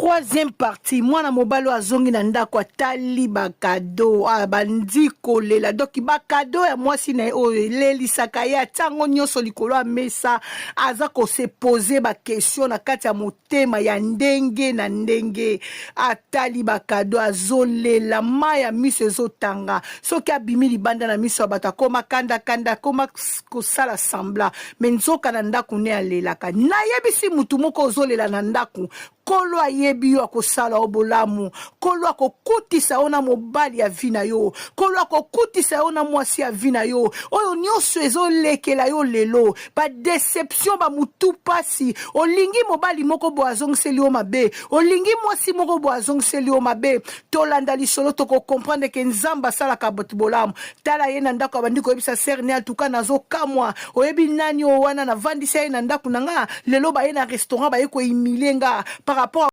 Troisième partie, mwana mobali oyo azongi na ndako, atali bacadeaux, abandi kolela. Donc bacadeaux ya mwasi na ye oyo elelisaka ye, atia yango nyonso likolo ya mesa. Aza kose poser baquestions na kati ya motema ya ndenge na ndenge. Atali bacadeaux, azolela, mai ya miso ezotanga. Soki abimi libanda na miso ya bato, akoma kandakanda, akoma kosala semblant, mais nzoka na ndako nde alelaka. Nayebisi mutu moko, ozolela na ndako, Nkolo ayebi yo, akosala yo bolamu. Nkolo akokutisa yo na mobali ya vie na yo. Nkolo akokutisa yo na mwasi ya vie na yo. Oyo nyonso ezolekela yo lelo, badéceptions, bamutu pasi, olingi mobali moko boye, azongiseli yo mabe, olingi mwasi moko boye, azongiseli yo mabe. Tolanda lisolo, tokocomprendre que Nzambe asalaka bato bolamu. Tala ye na ndako, abandi koyebisa sœur na ye: "Atuka, nazokamwa. Oyebi nani oyo wana navandisa ye na ndako na nga? Lelo baye na restaurant, baye kohumilier nga par rapport